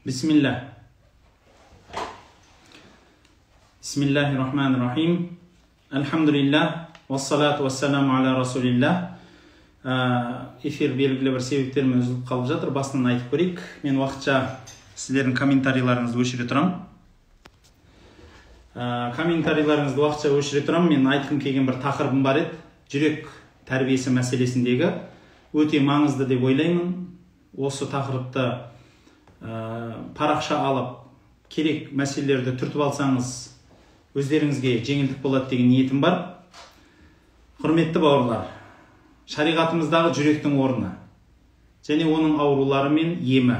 Бисмилля. Бисмиллахи-рахмани-рахим. Альхамдулилля. Вассалату вассаламу аля расулилля. Эфир белгілі бір себептермен үзіліп қалып жатыр. Басынан айтып көрейік. Мен уақытша сіздердің комментарийларыңызды өшіре тұрамын. Комментарийларыңызды уақытша өшіре тұрамын. Мен айтқым келген бір тақырыбым бар еді. Жүрек тәрбиесі мәселесіндегі өте маңызды деп ойлаймын. Осы тақырыпты парақша алып, керек мәселелерді түртіп алсаңыз, өздеріңізге жеңілдік болады деген ниетім бар. Құрметті бауырлар, шариғатымыздағы жүректің орны және оның аурулары мен емі.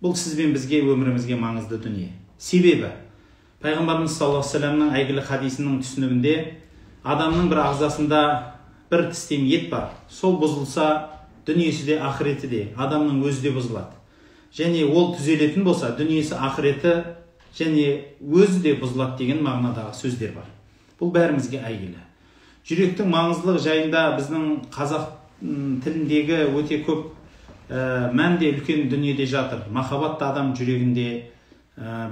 Бұл сіз бен бізге, өмірімізге маңызды дүние. Себебі Пайғамбарымыз саллаллаху алейхи вассаламның әйгілі хадисінің түсінігінде адамның бір ағзасында бір тістем ет бар. Сол бұзылса, дүниесі де, ақыреті де, адамның өзі де бұзылады. Және ол түзелетін болса, дүниесі, ақыреті және өзі де бұзылады деген мағынадағы сөздер бар. Бұл бәрімізге әйгілі. Жүректің маңыздылығы жайында біздің қазақ тіліндегі өте көп мәнде үлкен дүниеде жатыр. Махаббат та адам жүрегінде,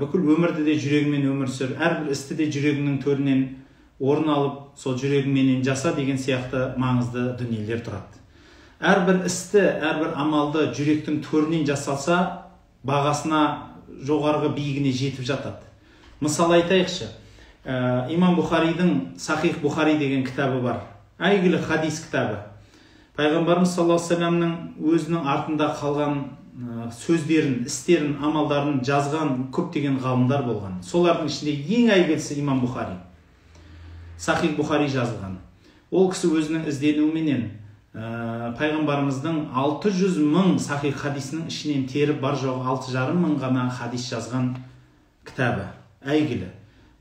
бүкіл өмірді де жүрегімен өмір сүр, әрбір істі де жүрегіңнің төрінен орын алып, сол жүрегіңменен жаса деген сияқты маңызды дүниелер тұрады. Әрбір істі, әрбір амалды жүректің төрінен жасалса, бағасына жоғарғы биігіне жетіп жатады. Мысал айтайықшы, Имам Бұхаридің Сахих Бұхари деген кітабы бар. Әйгілі хадис кітабы. Пайғамбарымыз саллаллаху алейхи вассаламның өзінің артында қалған сөздерін, істерін, амалдарын жазған көптеген ғалымдар болған. Солардың ішінде ең әйгілісі Имам Бұхари. Сахих Бұхари жазылған. Ол кісі өзінің ізденуіменен пайғамбарымыздың 600 мың сахих хадисінің ішінен теріп бар жоғы 6,5 мың ғана хадис жазған кітабы. Әйгілі.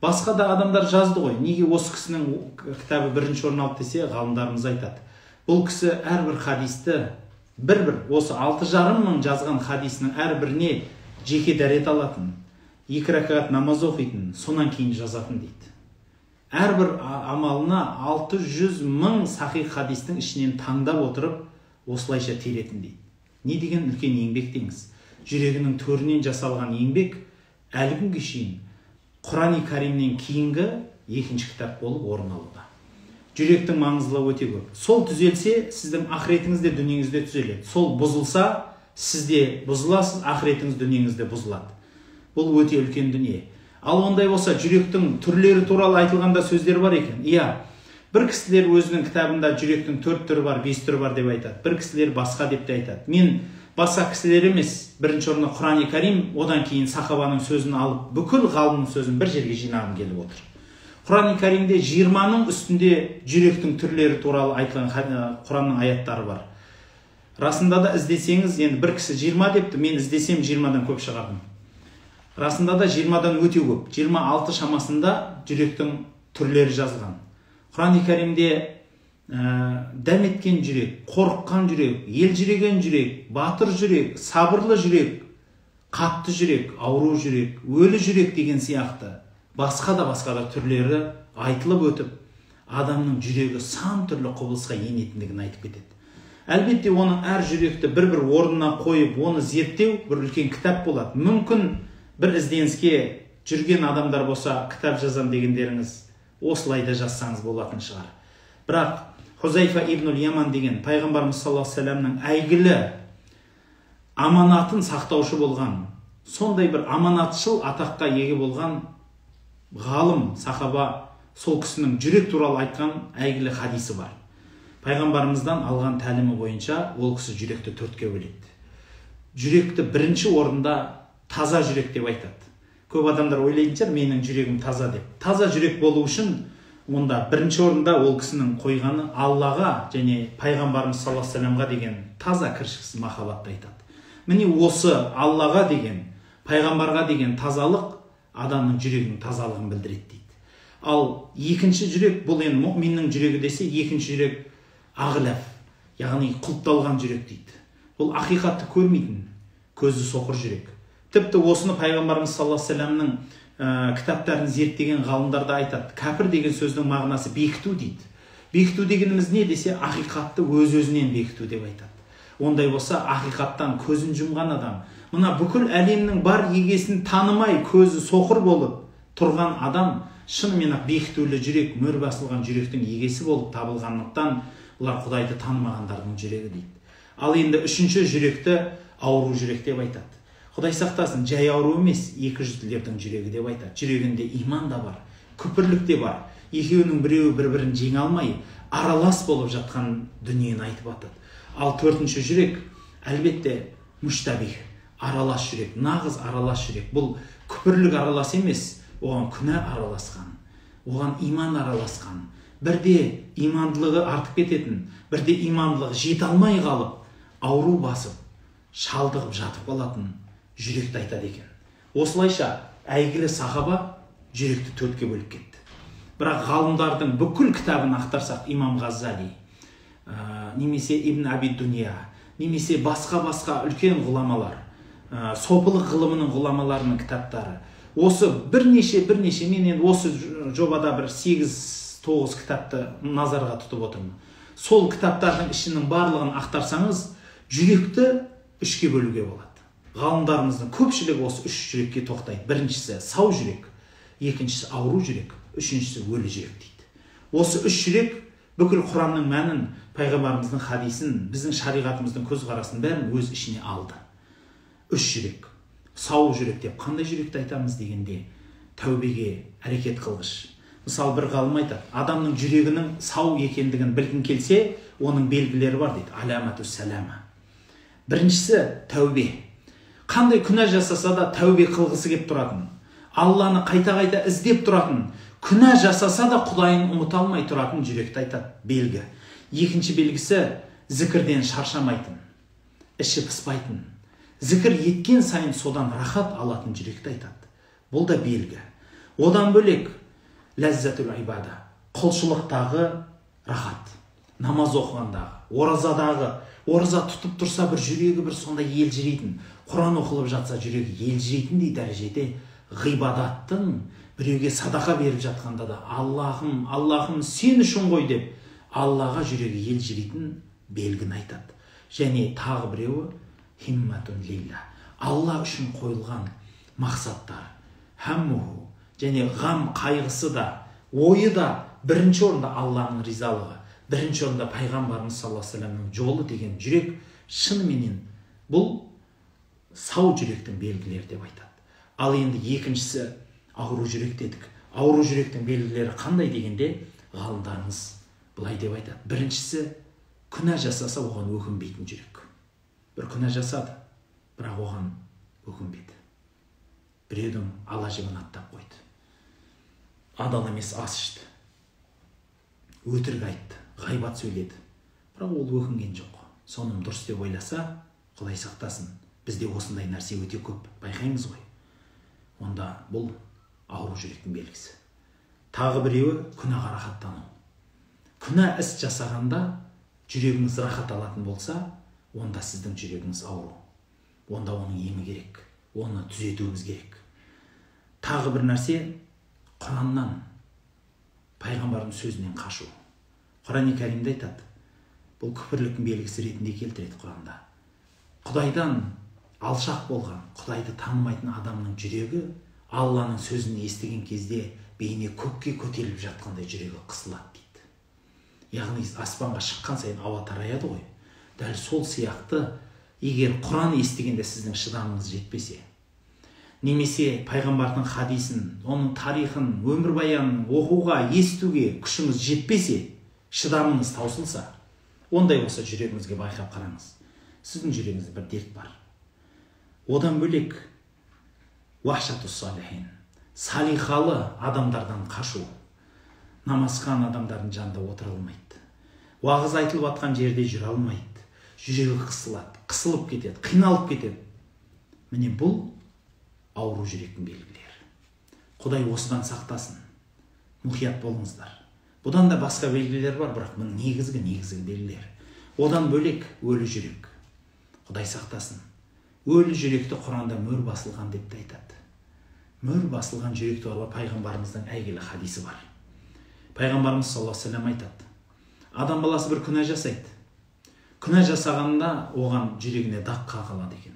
Басқа да адамдар жазды ғой. Неге осы кісінің кітабы бірінші орын алды десе, ғалымдарымыз айтады. Бұл кісі әрбір хадисті бір-бір осы 6,5 мың жазған хадисінің әрбіріне жеке дәрет алатын, 2 ракат намаз оқитын, сонан кейін жазатын дейді. Әрбір амалына 600 мың сахих хадистің ішінен таңдап отырып, осылайша теретін дейді. Не деген үлкен еңбек деңіз. Жүрегінің төрінен жасалған еңбек әлі күнге шейін Құран-и Каримнен кейінгі екінші кітап болып орын алуда. Жүректің маңыздылығы өте көп. Сол түзелсе, сіздің ақыретіңіз де, дүниеңіз де түзеледі. Сол бұзылса, сіз де бұзыласыз, ақыретіңіз, дүниеңіз де бұзылады. Бұл өте үлкен дүние. Ал ондай болса, жүректің түрлері туралы айтылғанда сөздер бар екен. Иә, бір кісілер өзінің кітабында жүректің 4 түрі бар, 5 түрі бар деп айтады. Бір кісілер басқа деп те айтады. Мен басқа кісілер емес, бірінші орында Құран-и Карим, одан кейін сахабаның сөзін алып, бүкіл ғалымның сөзін бір жерге жинағым келіп отыр. Құран-и Каримде 20-ның үстінде жүректің түрлері туралы айтылған Құранның аяттары бар. Расында да іздесеңіз, енді бір кісі 20 депті, мен іздесем 20-дан көп шығардым. Расында да 20-дан өте көп, 26 шамасында жүректің түрлері жазылған. Құран-и Каримде дәметкен жүрек, қорыққан жүрек, елжіреген жүрек, батыр жүрек, сабырлы жүрек, қатты жүрек, ауру жүрек, өлі жүрек деген сияқты басқа да басқа да түрлері айтылып өтіп, адамның жүрегі сан түрлі құбылысқа енетіндігін айтып кетеді. Әлбетте, оның әр жүректі бір-бір орнына қойып, оны зерттеу бір үлкен кітап болады. Мүмкін бір ізденіске жүрген адамдар болса, кітап жазам дегендеріңіз осылай да жазсаңыз болатын шығар. Бірақ Хузайфа ибн Яман деген пайғамбарымыз саллаллаху алейхи вассаламның әйгілі аманатын сақтаушы болған, сондай бір аманатшыл атаққа ие болған ғалым сахаба, сол кісінің жүрек туралы айтқан әйгілі хадисі бар. Пайғамбарымыздан алған тәлімі бойынша ол кісі жүректі төртке бөледі. Жүректі бірінші орында таза жүрек деп айтады. Көп адамдар ойлайтын шығар, менің жүрегім таза деп. Таза жүрек болу үшін онда бірінші орында ол кісінің қойғаны Аллаға және пайғамбарымыз саллаллаху алейхи вассаламға деген таза кіршіксіз махаббатты айтады. Міне осы Аллаға деген, пайғамбарға деген тазалық адамның жүрегінің тазалығын білдіреді дейді. Ал екінші жүрек, бұл енді мұминнің жүрегі десе, екінші жүрек ағлаф, яғни құлыпталған жүрек дейді. Бұл ақиқатты көрмейтін, көзі соқыр жүрек. Тіпті осыны пайғамбарымыз саллаллаху алейхи вассаламның кітаптарын зерттеген ғалымдар да айтады. Кәпір деген сөздің мағынасы бекіту дейді. Бекіту дегеніміз не десе, ақиқатты өз-өзінен бекіту деп айтады. Ондай болса, ақиқаттан көзін жұмған адам, Мына бүкіл әлемнің бар егесін танымай, көзі соқыр болып тұрған адам шынымен-ақ бекітулі жүрек, мөр басылған жүректің егесі болып табылғандықтан, бұлар Құдайды танымағандардың жүрегі дейді. Ал енді үшінші жүректі ауру жүрек деп айтады. Құдай сақтасын, жай ауру емес, екі жүзділердің жүрегі деп айтады. Жүрегінде иман да бар, күпірлік те бар. Екеуінің біреуі бір-бірін жеңе алмай, аралас болып жатқан дүниені айтып атады. Ал төртінші жүрек, әлбетте, мүштабих, аралас жүрек, нағыз аралас жүрек. Бұл күпірлік аралас емес, оған күнә араласқан, оған иман араласқан. Бірде имандылығы артып кететін, бірде имандылығы жете алмай қалып, ауру басып, шалдығып жатып қалатын жүректі айтады екен. Осылайша әйгілі сахаба жүректі төртке бөліп кетті. Бірақ ғалымдардың бүкіл кітабын ақтарсақ, Имам Ғаззали, немесе Ибн Аби Дүния, немесе басқа-басқа үлкен ғұламалар, сопылық ғылымының ғұламаларының кітаптары, осы бірнеше мен енді осы жобада бір 8-9 кітапты назарға тұтып отырмын. Сол кітаптардың ішінің барлығын ақтарсаңыз, жүректі үшке бөлуге болады. Ғалымдарымыздың көпшілігі осы үш жүрекке тоқтайды. Біріншісі сау жүрек, екіншісі ауру жүрек, үшіншісі өлі жүрек дейді. Осы үш жүрек бүкіл Құранның мәнін, пайғамбарымыздың хадисін, біздің шариғатымыздың көзқарасын бәрін өз ішіне алды. Үш жүрек. Сау жүрек деп қандай жүректі айтамыз дегенде, тәубеге әрекет қылғыш. Мысалы, бір ғалым айтады, адамның жүрегінің сау екендігін білгің келсе, оның белгілері бар дейді. Аламату салама. Біріншісі тәубе. Қандай күнә жасаса да тәубе қылғысы кеп тұратын, Алланы қайта-қайта іздеп тұратын, күнә жасаса да Құдайын ұмыта алмай тұратын жүректі айтады белгі. Екінші белгісі зікірден шаршамайтын, іші пыспайтын, зікір еткен сайын содан рахат алатын жүректі айтады. Бұл да белгі. Одан бөлек ләззатул ибада, құлшылықтағы рахат, намаз оқығандағы, оразадағы, ораза тұтып тұрса бір жүрегі бір сондай елжірейтін, Құран оқылып жатса жүрегі елжірейтіндей дәрежеде ғибадаттың, біреуге садақа беріп жатқанда да Аллахым, Аллахым сен үшін ғой деп Аллаға жүрегі елжірейтін белгіні айтады. Және тағы біреуі химматун лилла, Алла үшін қойылған мақсаттар, хаммуху, және ғам қайғысы да, ойы да бірінші орында Алланың ризалығы, бірінші орында пайғамбарымыз саллаллаху алейхи вассаламның жолы деген жүрек шыныменен бұл сау жүректің белгілері деп айтады. Ал енді екіншісі ауру жүрек дедік. Ауру жүректің белгілері қандай дегенде, ғалымдарымыз былай деп айтады. Біріншісі, күнә жасаса оған өкінбейтін жүрек. Бір күнә жасады, бірақ оған өкінбеді. Біреудің ала жібін аттап қойды. Адал емес ас ішті. Өтірік айтты, ғайбат сөйледі. Бірақ ол өкінген жоқ. Соным дұрыс деп ойласа, Құдай сақтасын. Бізде осындай нәрсе өте көп, байқаймыз ғой. Онда бұл ауру жүректің белгісі. Тағы біреуі күнәға рахаттану. Күнә іс жасағанда жүрегіңіз рахат алатын болса, онда сіздің жүрегіңіз ауру. Онда оның емі керек, оны түзетуіміз керек. Тағы бір нәрсе, Құраннан, пайғамбардың сөзінен қашу. Құран-и Кәрімде айтады, бұл күпірліктің белгісі ретінде келтіреді Құранда. Құдайдан алшақ болған, Құдайды танымайтын адамның жүрегі Алланың сөзін естіген кезде бейне көкке көтеріліп жатқандай жүрегі қысылады дейді. Яғни аспанға шыққан сайын ауа тараяды ғой. Дәл сол сияқты, егер Құран естігенде сіздің шыдамыңыз жетпесе, немесе пайғамбардың хадисін, оның тарихын, өмірбаянын оқуға, естуге күшіңіз жетпесе, шыдамыңыз таусылса, ондай болса жүрегіңізге байқап қараңыз. Сіздің жүрегіңізде бір дерт бар. Одан бөлек уахшатус салихин, салихалы адамдардан қашу. Намазхан адамдардың жанында отыра алмайды. Уағыз айтылып атқан жерде жүре алмайды. Жүрегі қысылады, қысылып кетеді, қиналып кетеді. Міне бұл ауру жүректің белгілері. Құдай осыдан сақтасын. Мұқият болыңыздар. Бұдан да басқа белгілер бар, бірақ мұның негізгі белгілер. Одан бөлек өлі жүрек. Құдай сақтасын. Өлі жүректі Құранда мөр басылған деп те айтады. Мөр басылған жүрек туралы пайғамбарымыздың әйгілі хадисі бар. Пайғамбарымыз саллаллаху алейхи вассалам айтады. Адам баласы бір күнә жасайды. Күнә жасағанда оған жүрегіне дақ қағылады екен.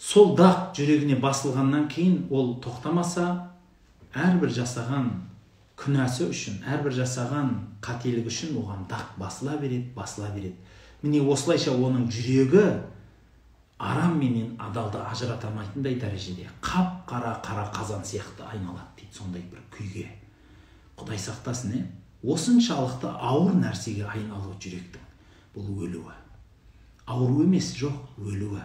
Сол дақ жүрегіне басылғаннан кейін ол тоқтамаса, әрбір жасаған күнәсі үшін, әрбір жасаған қателігі үшін оған дақ басыла береді, басыла береді. Міне осылайша оның жүрегі арам менен адалды ажырата алмайтындай дәрежеде қап-қара қара қазан сияқты айналады дейді, сондай бір күйге. Құдай сақтасын, осыншалықты ауыр нәрсеге айналуы жүректің, бұл өлуі. Ауру емес, жоқ, өлуі.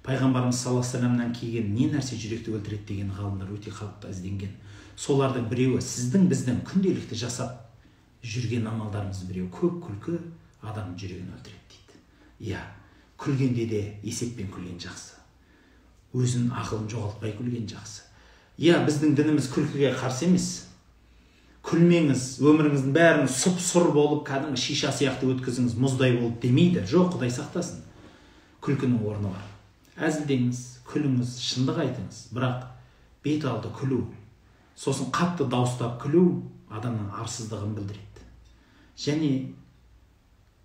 Пайғамбарымыз саллаллаху алейхи уассаламнан келген не нәрсе жүректі өлтіреді деген ғалымдар өте қатты ізденген. Солардың біреуі сіздің біздің күнделікті жасап жүрген амалдарымыздың біреуі көп күлкі адамның жүрегін өлтіреді дейді. Иә, күлгенде де есеппен күлген жақсы. Өзінің ақылын жоғалтпай күлген жақсы. Иә, біздің дініміз күлкіге қарсы емес. Күлмеңіз, өміріңіздің бәрін сұп-сұр болып, кәдімгі шиша сияқты өткізіңіз, мұздай болып демейді. Жоқ, Құдай сақтасын. Күлкінің орны бар. Әзілдеңіз, күліңіз, шындық айтыңыз, бірақ бет алды күлу, сосын қатты дауыстап күлу адамның арсыздығын білдіреді. Және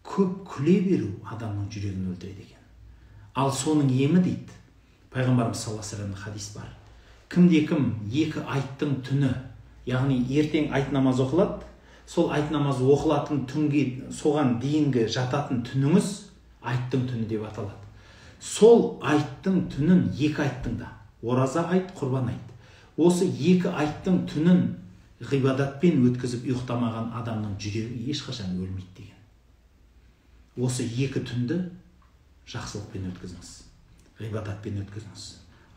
көп күле беру адамның жүрегін өлтіреді екен. Ал соның емі дейді, Пайғамбарымыз саллаллаху алейхи уассаламның хадис бар. Кімде кім екі айттың түні, яғни ертең айт намазы оқылады, сол айт намазы оқылатын түнге, соған дейінгі жататын түніңіз айттың түні деп аталады. Сол айттың түнін екі айттың да, ораза айт, құрбан айт. Осы екі айттың түнін ғибадатпен өткізіп ұйықтамаған адамның жүрегі ешқашан өлмейді деген. Осы екі түнді жақсылықпен өткізіңіз, ғибадатпен өткізіңіз.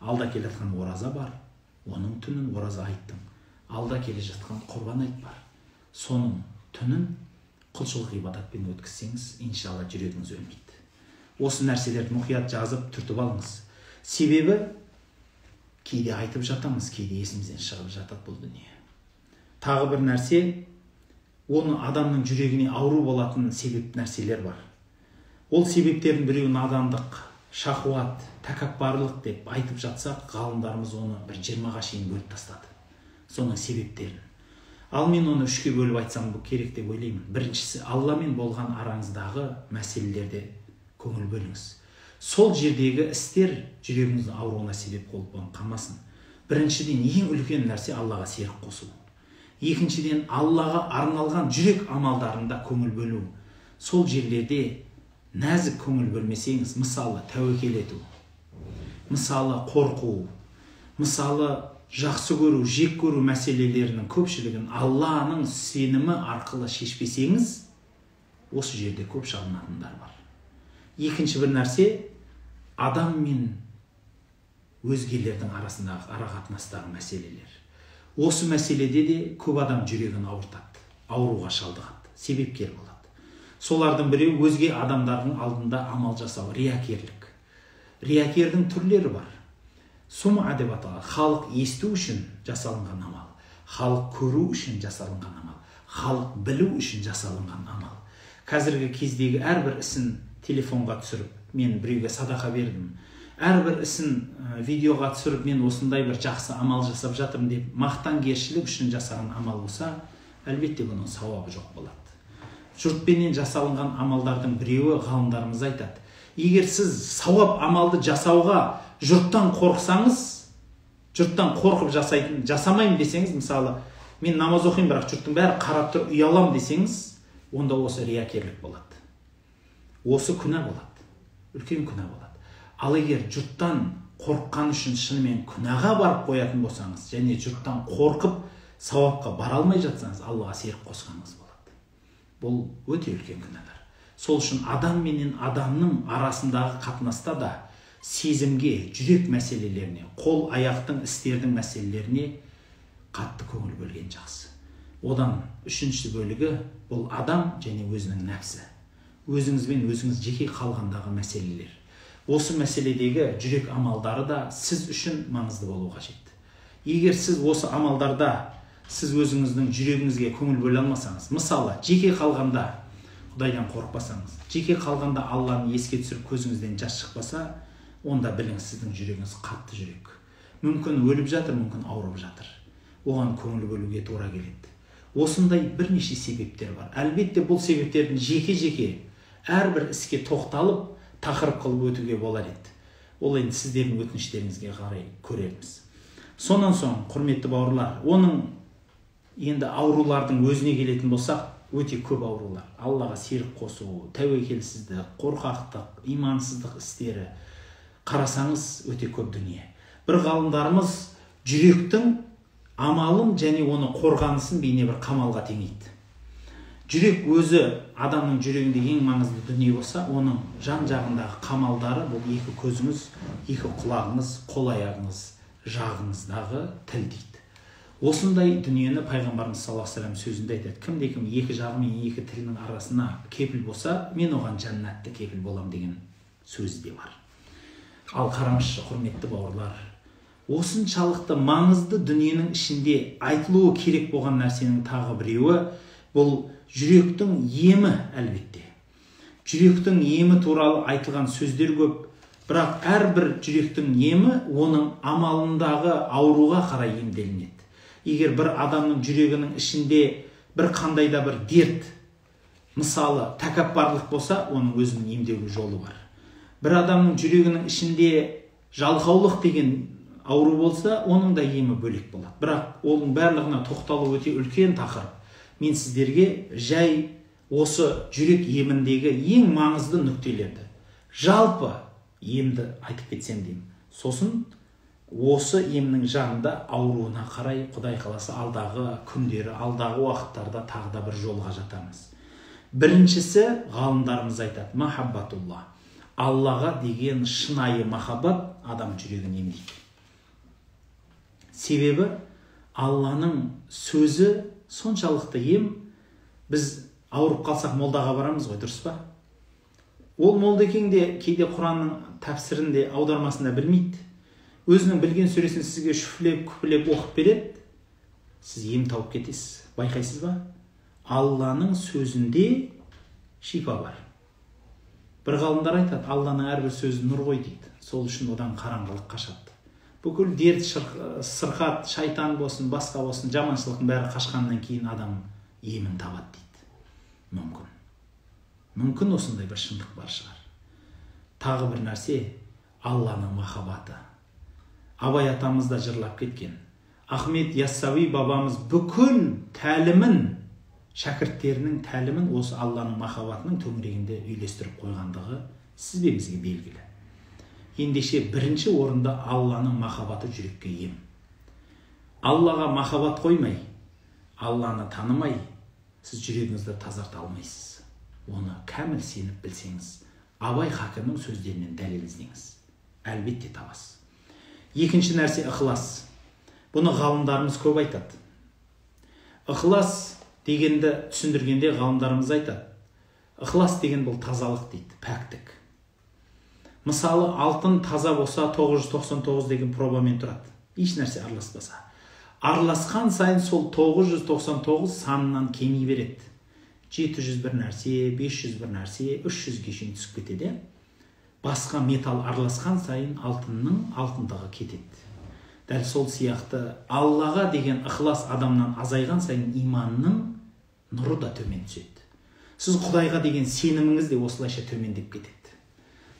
Алда келе жатқан ораза бар, оның түнін ораза айттың. Алда келе жатқан құрбан айт бар, соның түнін құлшылық ғибадатпен өткізсеңіз, иншалла жүрегіңіз өлмейді. Осы нәрселерді мұқият жазып, түртіп алыңыз. Себебі кейде айтып жатамыз, кейде есімізден шығып жатады бұл дүние. Тағы бір нәрсе, оны адамның жүрегіне ауру болатын себеп нәрселер бар. Ол себептердің біреуі надандық, шахуат, тәкаппарлық деп айтып жатсақ, ғалымдарымыз оны бір 20-ға шейін бөліп тастады. Соның себептерін. Ал мен оны үшке бөліп айтсам бұл керек деп ойлаймын. Біріншісі, Алламен болған араңыздағы мәселелерде көңіл бөліңіз. Сол жердегі істер жүрегіңіздің ауруына себеп болып қалмасын. Біріншіден, ең үлкен нәрсе Аллаға серік қосу. Екіншіден, Аллаға арналған жүрек амалдарында көңіл бөлу. Сол жерлерде нәзік көңіл бөлмесеңіз, мысалы тәуекел ету, мысалы қорқу, мысалы жақсы көру, жек көру мәселелерінің көпшілігін Алланың сенімі арқылы шешпесеңіз, осы жерде көп шалынатындар бар. Екінші бір нәрсе, адам мен өзгелердің арасындағы ара-қатынастағы мәселелер. Осы мәселеде де көп адам жүрегін ауыртады, ауруға шалдығады, себепкер болады. Солардың біреуі өзге адамдардың алдында амал жасау, риякерлік. Риякердің түрлері бар. Сума деп аталады. Халық есту үшін жасалынған амал, халық көру үшін жасалынған амал, халық білу үшін жасалынған амал. Қазіргі кездегі әрбір ісін телефонға түсіріп, мен біреуге садақа бердім. Әрбір ісін видеоға түсіріп, мен осындай бір жақсы амал жасап жатырмын деп мақтангершілік үшін жасаған амал болса, әлбетте бұның сауабы жоқ болады. Жұртпенен жасалынған амалдардың біреуі ғалымдарымыз айтады. Егер сіз сауап амалды жасауға жұрттан қорықсаңыз, жұрттан қорқып жасайтын, жасамаймын десеңіз, мысалы, мен намаз оқимын, бірақ жұрттың бәрі қарап тұр, ұялам десеңіз, онда осы риякерлік болады. Осы күнә болады, үлкен күнә болады. Ал егер жұрттан қорыққан үшін шынымен күнәға барып қоятын болсаңыз, және жұрттан қорқып сауапқа бара алмай жатсаңыз, Аллаға серік қосқаныңыз болады. Бұл өте үлкен күнәлар. Сол үшін адам менен адамның арасындағы қатынаста да сезімге, жүрек мәселелеріне, қол аяқтың істердің мәселелеріне қатты көңіл бөлген жақсы. Одан үшінші бөлігі бұл адам және өзінің нәпсі. Өзіңізбен өзіңіз жеке қалғандағы мәселелер. Осы мәселедегі жүрек амалдары да сіз үшін маңызды болу қажет. Егер сіз осы амалдарда сіз өзіңіздің жүрегіңізге көңіл бөле алмасаңыз, мысалы, жеке қалғанда Құдайдан қорықпасаңыз, жеке қалғанда Алланы еске түсіріп көзіңізден жас шықпаса, онда біліңіз, сіздің жүрегіңіз қатты жүрек. Мүмкін өліп жатыр, мүмкін ауырып жатыр. Оған көңіл бөлуге тура келеді. Осындай бірнеше себептер бар. Әлбетте бұл себептердің жеке-жеке әрбір іске тоқталып, тақырып қылып өтуге болар еді. Ол енді сіздердің өтініштеріңізге қарай көрерміз. Сонан соң, құрметті бауырлар, оның енді аурулардың өзіне келетін болсақ, өте көп аурулар. Аллаға серік қосу, тәуекелсіздік, қорқақтық, имансыздық істері. Қарасаңыз, өте көп дүние. Бір ғалымдарымыз жүректің амалын және оны қорғанысын бейне бір қамалға теңейді. Жүрек өзі адамның жүрегінде ең маңызды дүние болса, оның жан жағындағы қамалдары бұл екі көзіңіз, екі құлағыңыз, қол аяғыңыз, жағыңыздағы тіл дейді. Осындай дүниені пайғамбарымыз саллаллаху алейхи вассалам сөзінде айтады. Кімде кім екі жағы мен екі тілінің арасына кепіл болса, мен оған жәннатты кепіл болам деген сөзі де бар. Ал қараңызшы, құрметті бауырлар, осыншалықты маңызды дүниенің ішінде айтылуы керек болған нәрсенің тағы біреуі бұл жүректің емі. Әлбетте, жүректің емі туралы айтылған сөздер көп, бірақ әрбір жүректің емі оның амалындағы ауруға қарай емделінеді. Егер бір адамның жүрегінің ішінде бір қандай да бір дерт, мысалы тәкаппарлық болса, оның өзінің емделу жолы бар. Бір адамның жүрегінің ішінде жалқаулық деген ауру болса, оның да емі бөлек болады. Бірақ оның барлығына тоқталу өте үлкен тақырып. Мен сіздерге жай осы жүрек еміндегі ең маңызды нүктелерді, жалпы емді айтып кетсем деймін. Сосын осы емнің жағында ауруына қарай, Құдай қаласа, алдағы күндері, алдағы уақыттарда тағы да бір жолға жатамыз. Біріншісі, ғалымдарымыз айтады, махаббатулла. Аллаға деген шынайы махаббат адам жүрегін емдейді. Себебі Алланың сөзі соншалықты ем. Біз ауырып қалсақ молдаға барамыз ғой, дұрыс па? Ол молдекең де кейде Құранның тәпсірін де, аудармасын да білмейді. Өзінің білген сүресін сізге шүфлеп, күпілеп оқып береді. Сіз ем тауып кетесіз. Байқайсыз ба? Алланың сөзінде шипа бар. Бір ғалымдар айтады, Алланың әрбір сөзі нұр ғой дейді. Сол үшін одан қараңғылық қашады. Бүкіл дерт, сырқат, шайтан болсын, басқа болсын, жаманшылықтың бәрі қашқаннан кейін адам емін табады дейді. Мүмкін. Мүмкін осындай бір шындық бар шығар. Тағы бір нәрсе, Алланың махаббаты. Абай атамыз да жырлап кеткен. Ахмет Яссауи бабамыз бүкіл тәлімін, шәкірттерінің тәлімін осы Алланың махаббатының төңірегінде үйлестіріп қойғандығы сіз бен бізге белгілі. Ендеше бірінші орында Алланың махаббаты жүрекке ем. Аллаға махаббат қоймай, Алланы танымай, сіз жүрегіңізді тазарта алмайсыз. Оны кәміл сеніп білсеңіз, Абай хакімнің сөздерінен дәлел іздеңіз. Әлбетте табасыз. Екінші нәрсе ықылас. Бұны ғалымдарымыз көп айтады. Ықылас дегенді түсіндіргенде ғалымдарымыз айтады. Ықылас деген бұл тазалық дейді, пәктік. Мысалы, алтын таза болса 999 деген пробамен тұрады. Еш нәрсе араласпаса. Араласқан сайын сол 999 санынан кеми береді. 700 бір нәрсе, 500 бір нәрсе, 300-ге шейін түсіп кетеді. Басқа металл араласқан сайын алтынның алтындығы кетеді. Дәл сол сияқты Аллаға деген ықылас адамнан азайған сайын иманның нұры да төмен түседі. Сіз Құдайға деген сеніміңіз де осылайша төмендеп кетеді.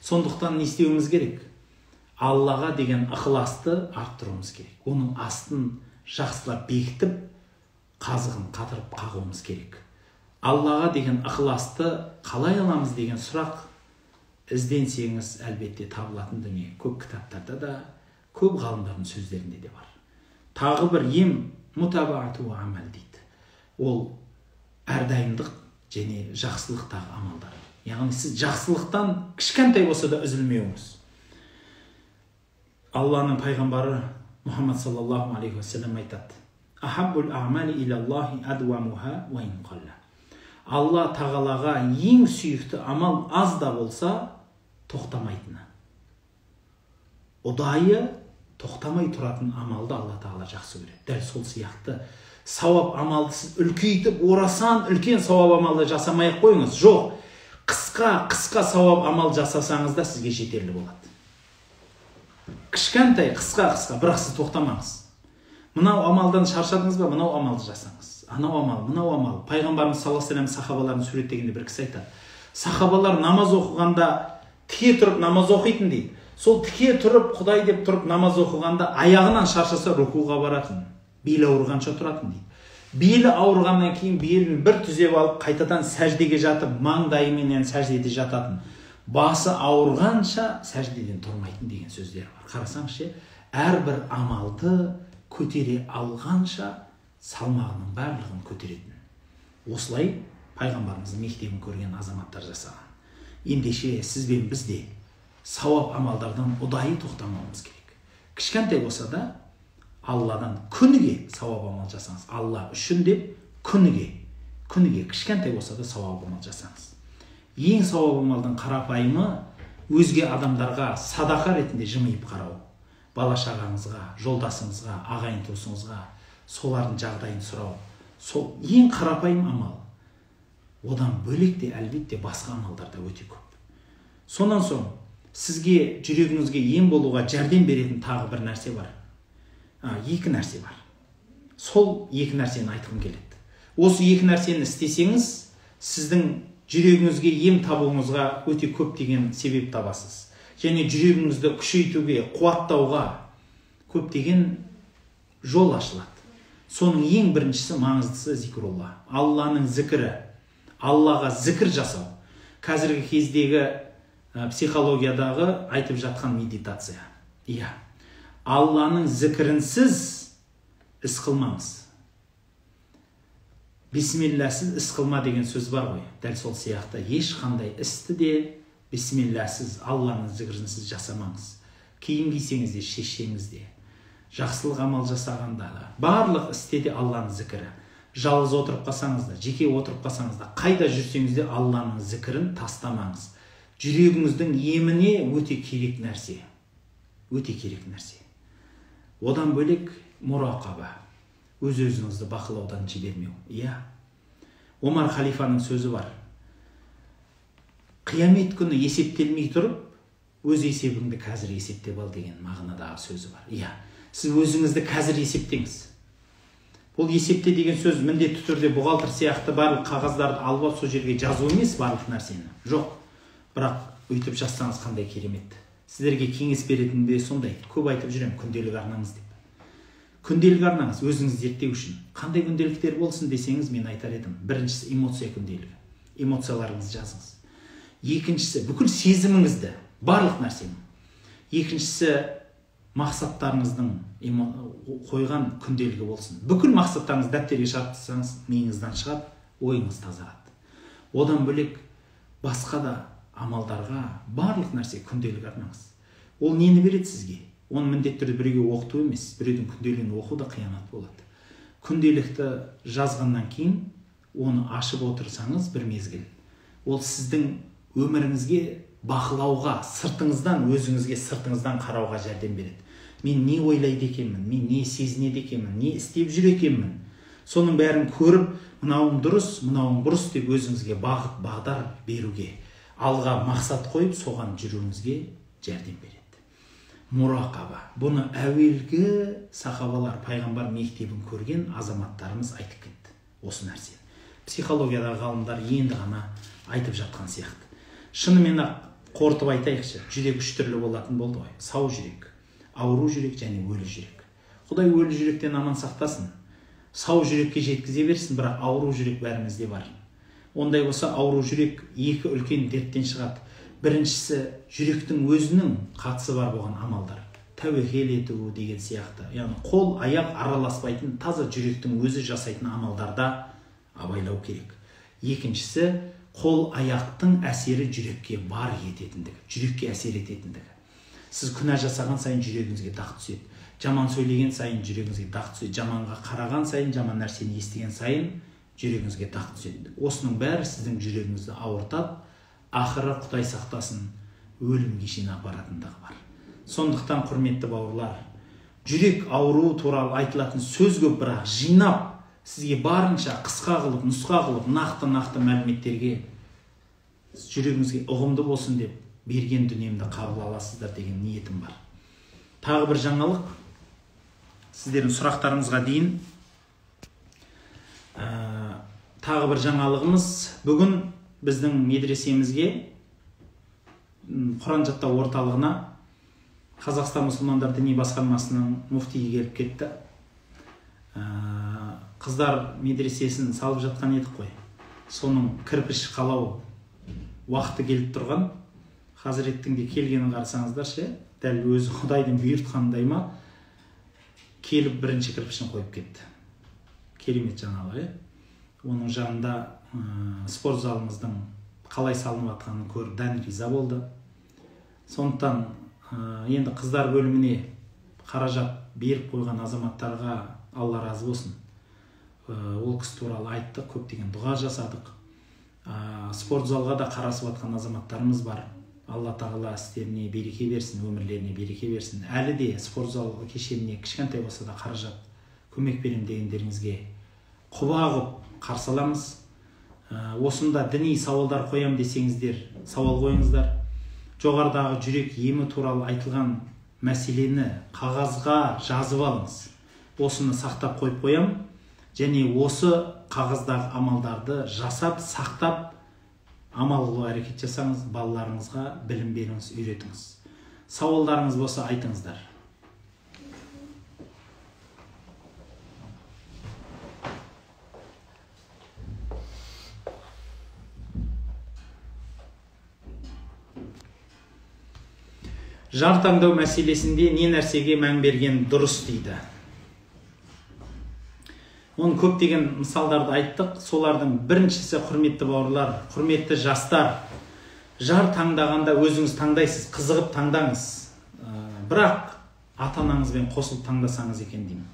Сондықтан не істеуіміз керек? Аллаға деген ықыласты арттыруымыз керек. Оның астын жақсылап бекітіп, қазығын қатырып қағуымыз керек. Аллаға деген ықыласты қалай аламыз деген сұрақ ізденсеңіз әлбетте табылатын дүние. Көп кітаптарда да, көп ғалымдардың сөздерінде де бар. Тағы бір ем мутабаату амал дейді. Ол әрдайымдық және жақсылықтағы амалдар. Яғни сіз жақсылықтан кішкентай болса да үзілмеуіңіз. Алланың пайғамбары Мұхаммад саллаллаху алейхи уассалам айтады: «Ахаббул а'мали илаллахи адвамуха ва ин қалла». Алла тағалаға ең сүйікті амал аз да болса тоқтамайтыны. Ұдайы тоқтамай тұратын амалды Алла тағала жақсы көреді. Дәл сол сияқты сауап амалды сіз үлкейтіп, орасан үлкен сауап амалды жасамай ақ қойыңыз. Жоқ, қысқа сауап амал жасасаңыз да сізге жетерлі болады. Кішкентай, қысқа, бірақ сіз тоқтамаңыз. Мынау амалдан шаршадыңыз ба, мынау амалды жасаңыз. Анау амал, мынау амал. Пайғамбарымыз саллаллаху алейхи вассалам сахабаларын суреттегенде бір кісі айтады. Сахабалар намаз оқығанда тіке тұрып намаз оқитын дейді. Сол тіке тұрып, Құдай деп тұрып намаз оқығанда аяғынан шаршаса рукуға баратын, белі ауырғанша тұратын дейді. Белі ауырғаннан кейін белін бір түзеп алып, қайтадан сәждеге жатып, маңдайыменен сәждеде жататын. Басы ауырғанша сәждеден тұрмайтын деген сөздер бар. Қарасаңшы, әрбір амалды көтере алғанша салмағының барлығын көтеретін. Осылай пайғамбарымыздың мектебін көрген азаматтар жасаған. Ендеше сіз бен біз де сауап амалдардан ұдайы тоқтамауымыз керек. Кішкентай болса да Алладан күніге сауап амал жасаңыз. Алла үшін деп күніге кішкентай болса да сауап амал жасаңыз. Ең сауап амалдың қарапайымы өзге адамдарға садақа ретінде жымиып қарау. Бала шағаңызға, жолдасыңызға, ағайын туысыңызға солардың жағдайын сұрау. Сол ең қарапайым амал. Одан бөлек те әлбетте басқа амалдар да өте көп. Сонан соң сізге жүрегіңізге ем болуға жәрдем беретін тағы бір нәрсе бар. Екі нәрсе бар. Сол екі нәрсені айтқым келеді. Осы екі нәрсені істесеңіз, сіздің жүрегіңізге ем табуыңызға өте көптеген себеп табасыз. Және жүрегіңізді күшейтуге, қуаттауға көптеген жол ашылады. Соның ең біріншісі, маңыздысы зикрулла. Алланың зікірі. Аллаға зікір жасау. Қазіргі кездегі психологиядағы айтып жатқан медитация. Иә. Алланың зікірінсіз іс қылмаңыз. Бисмилласыз іс қылма деген сөз бар ғой. Дәл сол сияқты ешқандай істі де бисмилласыз, Алланың зікірінсіз жасамаңыз. Киім кисеңіз де, шешсеңіз де, жақсылық амал жасағанда да, барлық істе де Алланың зікірі. Жалғыз отырып қалсаңыз да, жеке отырып қалсаңыз да, қайда жүрсеңіз де Алланың зікірін тастамаңыз. Жүрегіңіздің еміне өте керек нәрсе. Өте керек нәрсе. Одан бөлек мұрақаба, өз-өзіңізді бақылаудан жібермеу. Иә. Омар халифаның сөзі бар. Қиямет күні есептелмей тұрып, өз есебіңді қазір есептеп ал деген мағынадағы сөзі бар. Иә. Сіз өзіңізді қазір есептеңіз. Бұл есепте деген сөз міндетті түрде бухгалтер сияқты барлық қағаздарды алып алып сол жерге жазу емес барлық нәрсені. Жоқ. Бірақ өйтіп жазсаңыз қандай керемет. Сіздерге кеңес беретін де сондай. Көп айтып жүремін, күнделік арнаңыз деп. Күнделік арнаңыз өзіңіз зерттеу үшін. Қандай күнделіктер болсын десеңіз, мен айтар едім. Біріншісі эмоция күнделігі. Эмоцияларыңызды жазыңыз. Екіншісі бүкіл сезіміңізді, барлық нәрсені. Екіншісі мақсаттарыңыздың қойған күнделігі болсын. Бүкіл мақсаттарыңызды дәптерге шығарып тастасаңыз, миыңыздан шығады, ойыңыз тазарады. Одан бөлек басқа да амалдарға барлық нәрсе күнделік арнаңыз. Ол нені береді сізге? Оны міндетті түрде біреуге оқыту емес, біреудің күнделігін оқу да қиянат болады. Күнделікті жазғаннан кейін оны ашып отырсаңыз бір мезгіл, ол сіздің өміріңізге бақылауға, сыртыңыздан, өзіңізге сыртыңыздан қарауға жәрдем береді. Мен не ойлайды екенмін, мен не сезінеді екенмін, не істеп жүр екенмін. Соның бәрін көріп, мынауың дұрыс, мынауың бұрыс деп өзіңізге бағыт, бағдар беруге, алға мақсат қойып, соған жүруіңізге жәрдем береді. Мұрақаба. Бұны әуелгі сахабалар, пайғамбар мектебін көрген азаматтарымыз айтып кетті. Осы нәрсені. Психологиядағы ғалымдар енді ғана айтып жатқан сияқты. Шынымен ақ қорытып айтайықшы, жүрек үш түрлі болатын болды ғой. Сау жүрек, ауру жүрек және өлі жүрек. Құдай өлі жүректен аман сақтасын. Сау жүрекке жеткізе берсін, бірақ ауру жүрек бәрімізде бар. Ондай болса ауру жүрек екі үлкен дерттен шығады. Біріншісі жүректің өзінің қатысы бар болған амалдар. Тәуекел ету деген сияқты. Яғни қол, аяқ араласпайтын таза жүректің өзі жасайтын амалдарда абайлау керек. Екіншісі қол аяқтың әсері жүрекке бар ететіндігі, жүрекке әсер ететіндігі. Сіз күнә жасаған сайын жүрегіңізге дақ түседі. Жаман сөйлеген сайын жүрегіңізге дақ түседі. Жаманға қараған сайын, жаман нәрсені естіген сайын жүрегіңізге дақ түседі. Осының бәрі сіздің жүрегіңізді ауыртады. Ақыры Құдай сақтасын, өлімге шейін апаратындығы бар. Сондықтан құрметті бауырлар, жүрек ауруы туралы айтылатын сөз көп, бірақ жинап сізге барынша қысқа қылып, нұсқа қылып, нақты-нақты мәліметтерге жүрегіңізге ұғымды болсын деп берген дүниемді қабыл аласыздар деген ниетім бар. Тағы бір жаңалық, сіздердің сұрақтарыңызға дейін. Тағы бір жаңалығымыз, бүгін біздің медресемізге, Құран жаттау орталығына Қазақстан мұсылмандар діни басқармасының муфтиі келіп кетті. Қыздар медресесін салып жатқан едік қой. Соның кірпіш қалау уақыты келіп тұрған. Хазіреттің де келгенін қарасаңыздаршы, дәл өзі Құдайдың бұйыртқанындай ма, келіп бірінші кірпішін қойып кетті. Керемет жаңалық, Оның жанында спорт залымыздың қалай салынып жатқанын көріп дән риза болды. Сондықтан енді қыздар бөліміне қаражат беріп қойған азаматтарға Алла разы болсын. Ол кісі туралы айттық, көптеген дұға жасадық. Спорт залға да қарасып жатқан азаматтарымыз бар. Алла тағала істеріне береке берсін, өмірлеріне береке берсін. Әлі де спорт зал кешеніне кішкентай болса да қаражат көмек берем дегендеріңізге құба құп қарсы аламыз. Осында діни сауалдар қоям десеңіздер, сауал қойыңыздар. Жоғарыдағы жүрек емі туралы айтылған мәселені қағазға жазып алыңыз. Осыны сақтап қойып қоям. Және осы қағаздағы амалдарды жасап, сақтап, амал қылу әрекет жасаңыз, балаларыңызға білім беріңіз, үйретіңіз. Сауалдарыңыз болса айтыңыздар. Жар таңдау мәселесінде не нәрсеге мән берген дұрыс дейді. Оның көптеген мысалдарды айттық. Солардың біріншісі, құрметті бауырлар, құрметті жастар, жар таңдағанда өзіңіз таңдайсыз, қызығып таңдаңыз. Бірақ ата-анаңызбен қосылып таңдасаңыз екен деймін.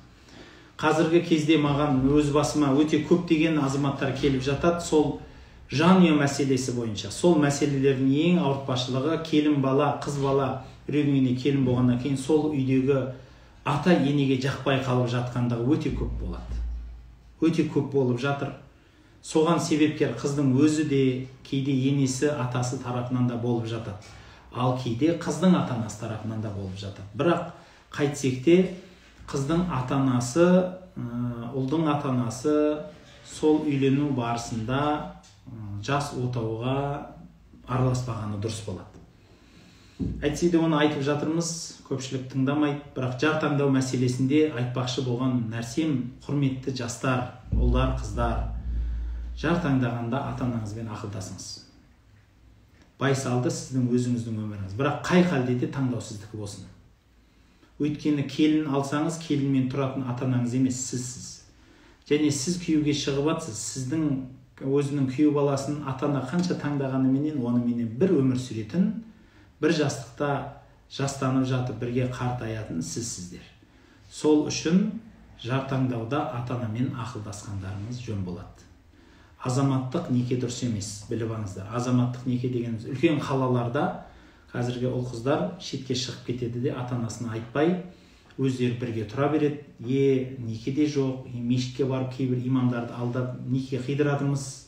Қазіргі кезде маған өз басыма өте көптеген азаматтар келіп жатады. Сол жанұя мәселесі бойынша. Сол мәселелердің ең ауыртпашылығы келін бала, қыз бала біреудің үйіне келін болғаннан кейін сол үйдегі ата енеге жақпай қалып жатқандығы өте көп болады. Өте көп болып жатыр. Соған себепкер қыздың өзі де, кейде енесі, атасы тарапынан да болып жатады. Ал кейде қыздың ата-анасы тарапынан да болып жатады. Бірақ қайтсек те қыздың ата-анасы, ұлдың ата-анасы сол үйлену барысында жас отауға араласпағаны дұрыс болады. Әйтсе де оны айтып жатырмыз, көпшілік тыңдамайды. Бірақ жар таңдау мәселесінде айтпақшы болған нәрсем, құрметті жастар, ұлдар, қыздар, жар таңдағанда ата-анаңызбен ақылдасыңыз. Байсалды сіздің өзіңіздің өміріңіз. Бірақ қай халде де таңдау сіздікі болсын. Өйткені келін алсаңыз, келінмен тұратын ата-анаңыз емес, сізсіз. Және сіз күйеуге шығып атсыз, сіздің өзінің күйеу баласын ата-ана қанша таңдағаныменен оныменен бір өмір сүретін, бір жастықта жастанып жатып бірге қартаятын сізсіздер. Сол үшін жар таңдауда ата-анамен ақылдасқандарыңыз жөн болады. Азаматтық неке дұрыс емес, біліп алыңыздар. Азаматтық неке дегеніміз үлкен қалаларда қазіргі ұл қыздар шетке шығып кетеді де ата-анасына айтпай өздері бірге тұра береді. Неке де жоқ, мешітке барып кейбір имамдарды алдап неке қидырадымыз.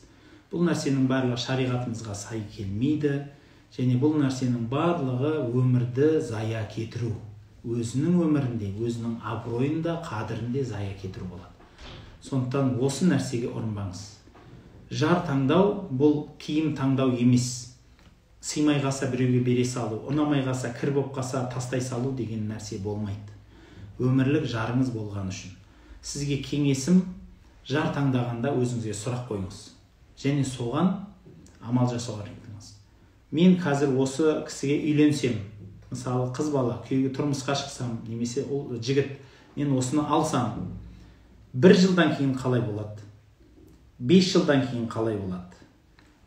Бұл нәрсенің барлығы шариғатымызға сай келмейді. Және бұл нәрсенің барлығы өмірді зая кетіру. Өзінің өмірінде, өзінің абыройында, қадірінде зая кетіру болады. Сондықтан осы нәрсеге ұрынбаңыз. Жар таңдау бұл киім таңдау емес. Сыймай қалса біреуге бере салу, ұнамай қалса, кір болып қалса тастай салу деген нәрсе болмайды. Өмірлік жарыңыз болған үшін. Сізге кеңесім, жар таңдағанда өзіңізге сұрақ қойыңыз. Және соған амал жасауға әрекет. Мен қазір осы кісіге үйленсем, мысалы қыз бала күйеуге тұрмысқа шықсам, немесе ол жігіт, мен осыны алсам, 1 жылдан кейін қалай болады? 5 жылдан кейін қалай болады?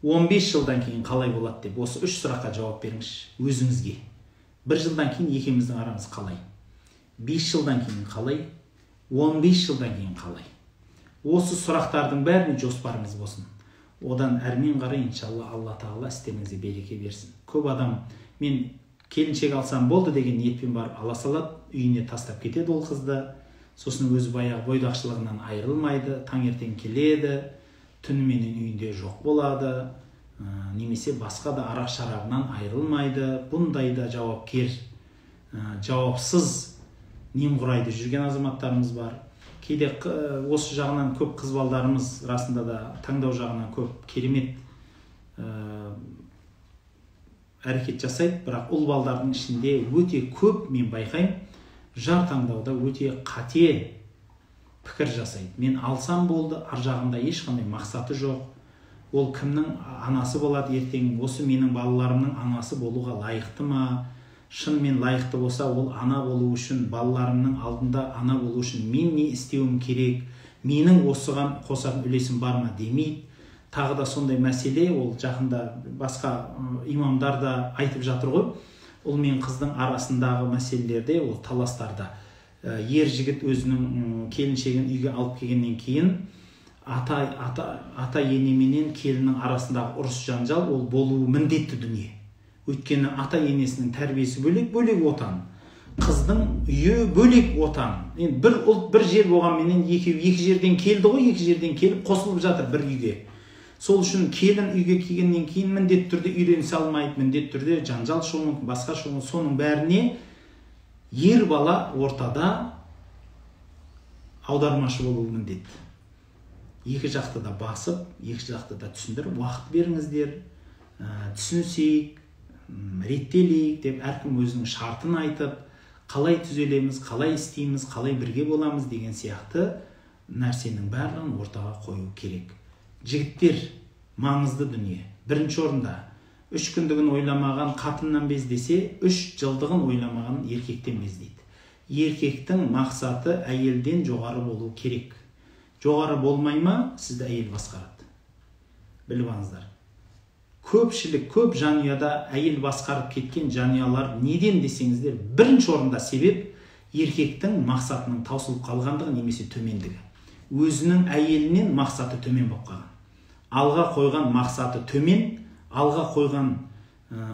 15 жылдан кейін қалай болады деп осы 3 сұраққа жауап беріңізші өзіңізге. 1 жылдан кейін екеуміздің арамыз қалай? 5 жылдан кейін қалай? 15 жылдан кейін қалай? Осы сұрақтардың бәріне жоспарыңыз болсын. Одан әрмен қарай иншалла Алла тағала істеріңізге береке берсін. Көп адам мен келіншек алсам болды деген ниетпен барып ала салады, үйіне тастап кетеді ол қызды. Сосын өзі баяғы бойдақшылығынан айырылмайды, таңертең келеді, түніменен үйінде жоқ болады, немесе басқа да арақ шарабынан айырылмайды. Бұндай да жауапкер, жауапсыз немқұрайды жүрген азаматтарымыз бар. Кейде осы жағынан көп қыз балдарымыз расында да таңдау жағынан көп керемет әрекет жасайды, бірақ ұл балдардың ішінде өте көп мен байқаймын, жар таңдауда өте қате пікір жасайды. Мен алсам болды, ар жағында ешқандай мақсаты жоқ. Ол кімнің анасы болады ертең, осы менің балаларымның анасы болуға лайықты ма? Шынымен лайықты болса, ол ана болу үшін, балаларымның алдында ана болу үшін мен не істеуім керек? Менің осыған қосатын үлесім бар ма демейді. Тағы да сондай мәселе, ол жақында басқа имамдар да айтып жатыр ғой, ұл мен қыздың арасындағы мәселелерде, ол таластарда. Ер жігіт өзінің келіншегін үйге алып келгеннен кейін ата енеменен келіннің арасындағы ұрыс жанжал ол болуы міндетті дүние. Өйткені ата енесінің тәрбиесі бөлек, бөлек отан. Қыздың үйі бөлек отан. Енді бір ұлт бір жер болғанменен екеуі екі жерден келді ғой, екі жерден келіп қосылып жатыр бір үйге. Сол үшін келін үйге келгеннен кейін міндетті түрде үйренісе алмайды, міндетті түрде жанжал шығуы мүмкін, басқа шығуы мүмкін. Соның бәріне ер бала ортада аудармашы болуы міндетті. Екі жақты да басып, екі жақты да түсіндіріп, уақыт беріңіздер, түсінсейік, реттелейік деп әркім өзінің шартын айтып, қалай түзелеміз, қалай істейміз, қалай бірге боламыз деген сияқты нәрсенің барлығын ортаға қою керек. Жігіттер, маңызды дүние. Бірінші орында 3 күндігін ойламаған қатыннан без десе, 3 жылдығын ойламаған еркектен без дейді. Еркектің мақсаты әйелден жоғары болу керек. Жоғары болмай ма, сізді әйел басқарады. Біліп алыңыздар. Көпшілік, көп жанұяда әйел басқарып кеткен жанұялар неден десеңіздер, бірінші орында себеп еркектің мақсатының таусылып қалғандығы немесе төмендігі. Өзінің әйелінен мақсаты төмен болып қалған. Алға қойған мақсаты төмен, алға қойған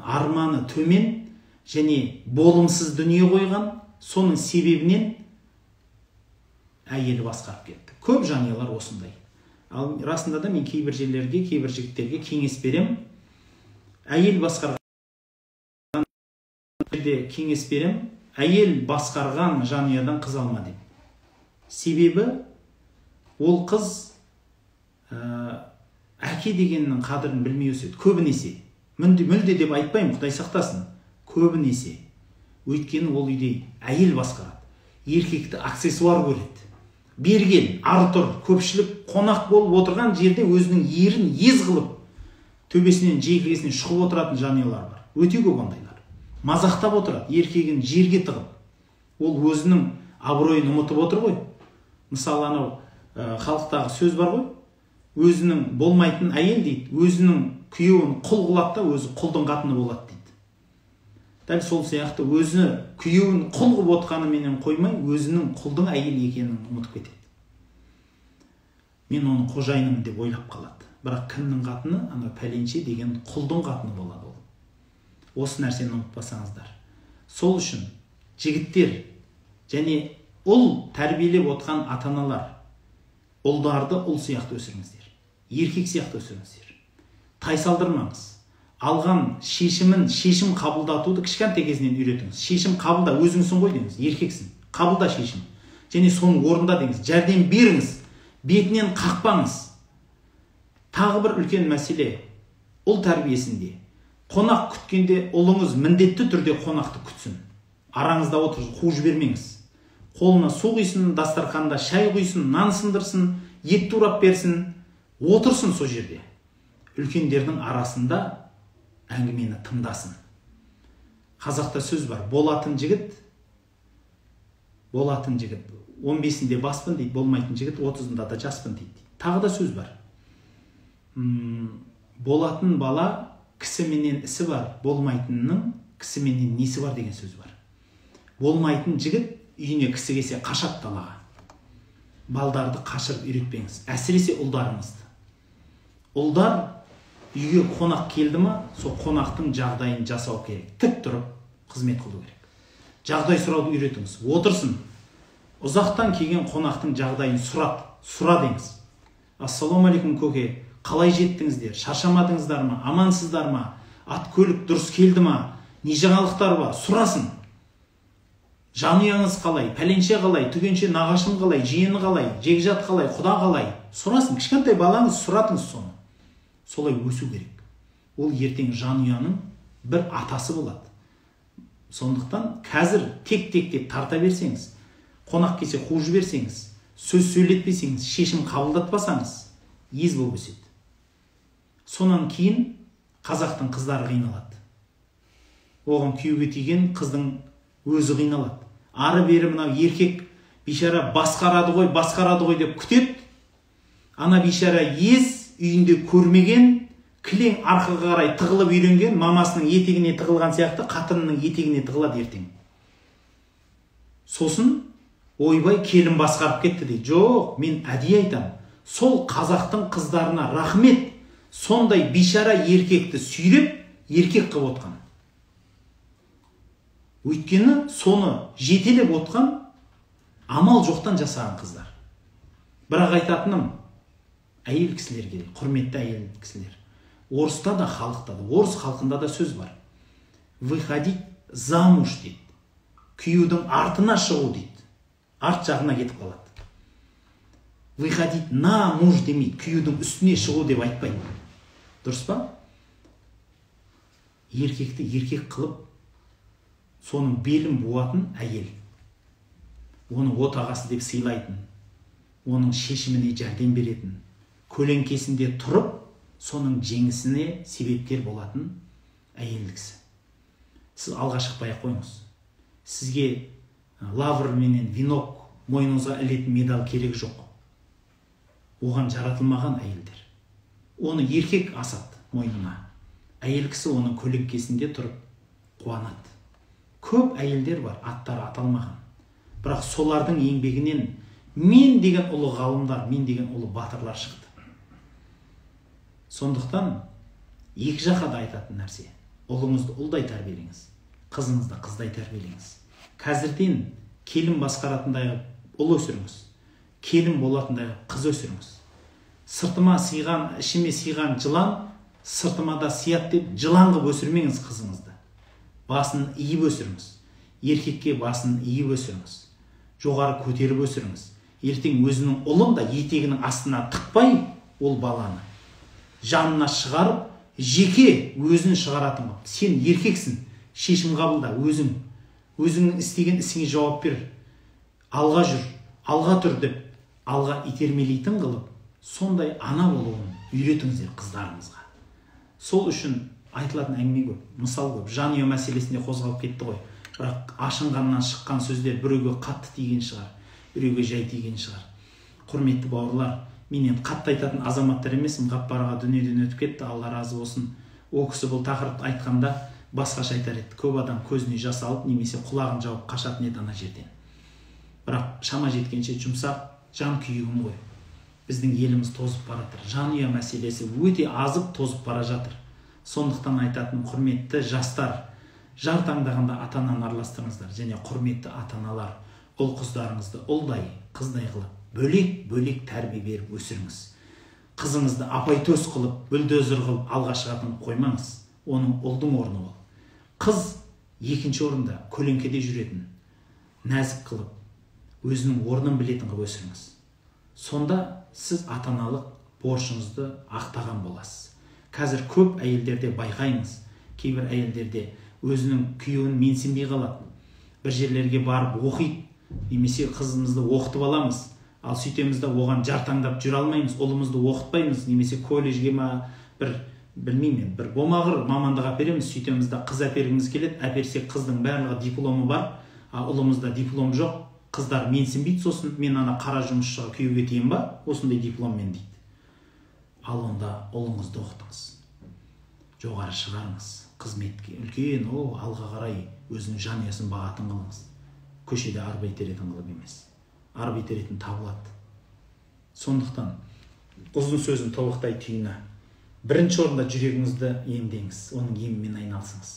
арманы төмен және болымсыз дүние қойған, соның себебінен әйелі басқарып кетті. Көп жанұялар осындай. Ал расында да мен кейбір жерлерге, кейбір жігіттерге кеңес берем. Әйел басқарған жерде кеңес берем, әйел басқарған жанұядан қыз алма деп. Себебі ол қыз әке дегеннің қадірін білмей өседі. Көбінесе. Мүлде деп айтпаймын, Құдай сақтасын. Көбінесе. Өйткені ол үйде әйел басқарады. Еркекті аксессуар көреді. Бергел, ары тұр, көпшілік қонақ болып отырған жерде өзінің ерін ез қылып, төбесінен желкесінен шұқып отыратын жанұялар бар. Өте көп ондайлар. Мазақтап отырады, еркегін жерге тығып. Ол өзінің абыройын ұмытып отыр ғой. Мысалы анау халықтағы сөз бар ғой. Өзінің болмайтын әйел дейді, өзінің күйеуін құл қылады да өзі құлдың қатыны болады дейді. Дәл сол сияқты өзі күйеуін құл қылып отқаныменен қоймай, өзінің құлдың әйел екенін ұмытып кетеді. Мен оның қожайынымын деп ойлап қалады. Бірақ кімнің қатыны? Анау пәленше деген құлдың қатыны болады ол. Осы нәрсені ұмытпасаңыздар. Сол үшін жігіттер және ұл тәрбиелеп отқан ата-аналар, ұлдарды ұл сияқты өсіріңіздер. Еркек сияқты өсіріңіздер. Тайсалдырмаңыз. Алған шешімін, шешім қабылдатуды кішкентай кезінен үйретіңіз. Шешім қабылда, өзіңсің ғой деңіз, еркексің. Қабылда шешім. Және соны орында деңіз. Жәрдем беріңіз. Бетінен қақпаңыз. Тағы бір үлкен мәселе, ұл тәрбиесінде. Қонақ күткенде ұлыңыз міндетті түрде қонақты күтсін. Араңызда отырып қуып жібермеңіз. Қолына су құйсын, дастарханда шай құйсын, нан сындырсын, ет турап берсін, отырсын сол жерде. Үлкендердің арасында әңгімені тыңдасын. Қазақта сөз бар, болатын жігіт, болатын жігіт 15-інде баспын дейді, болмайтын жігіт 30-ында да жаспын дейді. Тағы да сөз бар. Болатын бала кісіменен ісі бар, болмайтынның кісіменен несі бар деген сөз бар. Болмайтын жігіт үйіне кісі келсе қашады далаға. Балдарды қашырып үйретпеңіз, әсіресе ұлдарыңызды. Ұлдар үйге қонақ келді ма, сол қонақтың жағдайын жасау керек. Тік тұрып қызмет қылу керек. Жағдай сұрауды үйретіңіз. Отырсын. Ұзақтан келген қонақтың жағдайын сұрат, сұра деңіз. Ассалаумағалейкум көке, қалай жеттіңіздер? Шаршамадыңыздар ма? Амансыздар ма? Ат көлік дұрыс келді ма? Не жаңалықтар бар? Сұрасын. Жанұяңыз қалай? Пәленше қалай? Түгенше нағашым қалай? Жиені қалай? Жекжат қалай? Құда қалай? Сұрасын. Кішкентай балаңыз сұратыңыз соны. Солай өсу керек. Ол ертең жанұяның Бір атасы болады. Сондықтан қазір тек-тек деп тарта берсеңіз, қонақ келсе қуып жіберсеңіз, сөз сөйлетпесеңіз, шешім қабылдатпасаңыз, ез болып өседі. Сонан кейін қазақтың қыздары қиналады. Оған күйеуге тиген қыздың өзі қиналады. Ары бері мынау еркек бейшара басқарады ғой, басқарады ғой деп күтеді. Ана бейшара ез үйінде көрмеген, кілең арқаға қарай тығылып үйренген, мамасының етегіне тығылған сияқты қатынының етегіне тығылады ертең. Сосын ойбай келін басқарып кетті дейді. Жоқ, мен әдейі айтам. Сол қазақтың қыздарына рахмет, сондай бейшара еркекті сүйреп, еркек қылып отқан. Өйткені соны жетелеп отқан амал жоқтан жасаған қыздар. Бірақ айтатыным, әйел кісілерге, құрметті әйел кісілер, орыста да, халықта да, орыс халқында да сөз бар. Выходить замуж дейді. Күйеудің артына шығу дейді. Арт жағына кетіп қалады. Выходить на муж демейді, күйеудің үстіне шығу деп айтпайды. Дұрыс па? Еркекті еркек қылып, соның белін буатын әйел. Оны отағасы деп сыйлайтын, оның шешіміне жәрдем беретін, көлеңкесінде тұрып, соның жеңісіне себепкер болатын әйел кісі. Сіз алға шықпай ақ қойыңыз. Сізге лавр менен венок мойныңызға ілетін медаль керек жоқ. Оған жаратылмаған әйелдер. Оны еркек асады мойнына. Әйел кісі оның көлеңкесінде тұрып қуанады. Көп әйелдер бар, аттары аталмаған. Бірақ солардың еңбегінен мен деген ұлы ғалымдар, мен деген ұлы батырлар шықты. Сондықтан екі жаққа да айтатын нәрсе. Ұлыңызды ұлдай тәрбиелеңіз, қызыңызды қыздай тәрбиелеңіз. Қазірден келін басқаратындай ұл өсіріңіз, келін болатындай қыз өсіріңіз. Сыртыма сыйған, ішіме сыйған жылан, сыртыма да сияды деп жылан қылып өсірмеңіз қызыңызды. Басын иіп өсіріңіз. Еркекке басын иіп өсіріңіз. Жоғары көтеріп өсіріңіз. Ертең өзінің ұлын да етегінің астына тықпай ол баланы жанына шығарып, жеке өзін шығаратын қылып. Сен еркексің, шешім қабылда, өзің. Өзіңнің істеген ісіңе жауап бер. Алға жүр, алға тұр деп, алға итермелейтін қылып, сондай ана болуын үйретіңіздер қыздарыңызға. Сол үшін айтылатын әңгіме көп, мысал көп. Жанұя мәселесінде қозғалып кетті ғой. Бірақ ашынғаннан шыққан сөздер біреуге қатты тиген шығар, біреуге жай тиген шығар. Құрметті бауырлар, мен енді қатты айтатын азаматтар емеспін. Ғаппар аға дүниеден өтіп кетті, Алла разы болсын. О кісі бұл тақырыпты айтқанда басқаша айтар еді. Көп адам көзіне жас алып, немесе құлағын жауып қашатын еді ана жерден. Бірақ шама жеткенше жұмсақ, жан күйігім ғой. Біздің еліміз тозып бара жатыр. Жанұя мәселесі өте азып тозып бара жатыр. Сондықтан айтатын, құрметті жастар, жар таңдағанда ата-ананы араластырыңыздар. Және құрметті ата-аналар, ұл қыздарыңызды ұлдай, қыздай қылып, бөлек-бөлек тәрбие беріп өсіріңіз. Қызыңызды апай төс қылып, бүлдозер қылып алға шығатын қоймаңыз. Оның ұлдың орны ол. Қыз екінші орында көлеңкеде жүретін, нәзік қылып, өзінің орнын білетін қылып өсіріңіз. Сонда сіз ата-аналық борышыңызды ақтаған боласыз. Қазір көп әйелдерде байқаймыз, кейбір әйелдерде өзінің күйеуін менсінбей қалады. Бір жерлерге барып оқиды, немесе қызымызды оқытып аламыз, ал сөйтеміз де оған жар таңдап жүре алмаймыз, ұлымызды оқытпаймыз, немесе колледжге ма бір білмеймін, бір болмағыр мамандық әпереміз, сөйтеміз де қыз әпергіміз келеді, әперсек қыздың барлығы дипломы бар, а ұлымызда диплом жоқ, қыздар менсінбейді, сосын мен ана қара жұмысшыға күйеуге тием ба, осындай дипломмен дейді. Ал онда ұлыңызды оқытыңыз, жоғары шығарыңыз, қызметке үлкен, алға қарай өзінің жанұясын бағатын қылыңыз. Көшеде арба итеретін қылып емес, арба итеретін табылады. Сондықтан ұзын сөзін тобықтай түйіні. Бірінші орында жүрегіңізді емдеңіз, оның емімен айналысыңыз.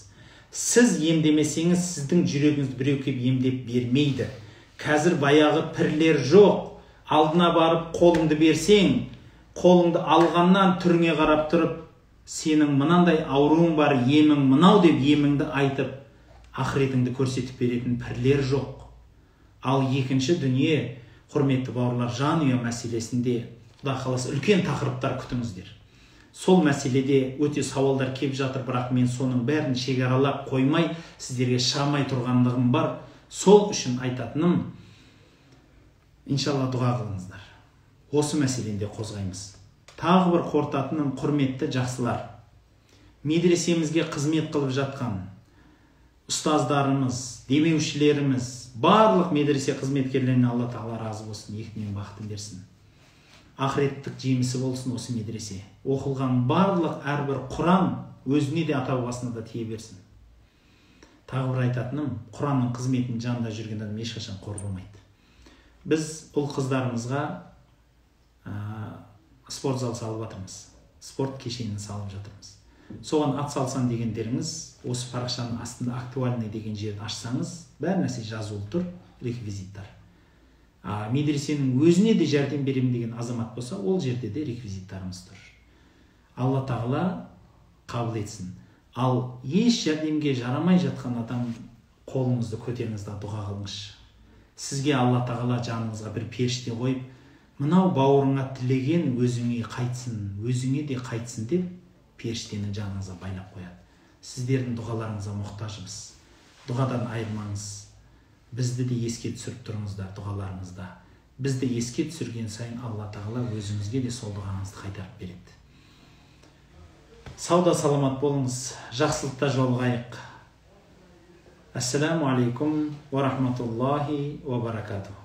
Сіз емдемесеңіз, сіздің жүрегіңізді біреу келіп емдеп бермейді. Қазір баяғы пірлер жоқ. Алдына барып қолыңды берсең, қолыңды алғаннан түріңе қарап тұрып, сенің мынандай ауруың бар, емің мынау деп еміңді айтып, ақыретіңді көрсетіп беретін пірлер жоқ. Ал екінші дүние, құрметті бауырлар, жанұя мәселесінде Құдай қаласа үлкен тақырыптар күтіңіздер. Сол мәселеде өте сауалдар кеп жатыр, бірақ мен соның бәрін шекаралап қоймай, сіздерге шығамай тұрғандығым бар. Сол үшін айтатыным, иншалла дұға қылыңыздар. Осы мәселені де қозғаймыз. Тағы бір қорытатыным, құрметті жақсылар, медресемізге қызмет қылып жатқан ұстаздарымыз, демеушілеріміз, барлық медресе қызметкерлеріне Алла тағала разы болсын, екі дүниенің бақытын берсін. Ақыреттік жемісі болсын осы медресе. Оқылған барлық әрбір Құран өзіне де, ата-бабасына да тие берсін. Тағы бір айтатыным, Құранның қызметін жанында жүрген адам ешқашан қор болмайды. Біз ұл қыздарымызға спорт зал салып жатырмыз, спорт кешенін салып жатырмыз. Соған ат салсам дегендеріңіз, осы парақшаның астында актуальный деген жерді ашсаңыз, бәр нәрсе жазулы тұр, реквизиттар. Медресенің өзіне де жәрдем беремін деген азамат болса, ол жерде де реквизиттарымыз тұр. Алла тағала қабыл етсін. Ал еш жәрдемге жарамай жатқан адам, қолыңызды көтеріңіз да дұға қылыңызшы. Сізге Алла тағала жаныңызға бір періште қойып, мынау бауырыңа тілеген өзіңе қайтсын, өзіңе де қайтсын деп періштені жаныңызға байлап қояды. Сіздердің дұғаларыңызға мұқтажмыз. Дұғадан айырмаңыз. Бізді де еске түсіріп тұрыңыздар дұғаларыңызда. Бізді еске түсірген сайын Алла тағала өзіңізге де сол дұғаңызды қайтарып береді. Сауда саламат болыңыз, жақсылықта жолығайық. Ассаламу алейкум уа рахматуллахи уа баракатух.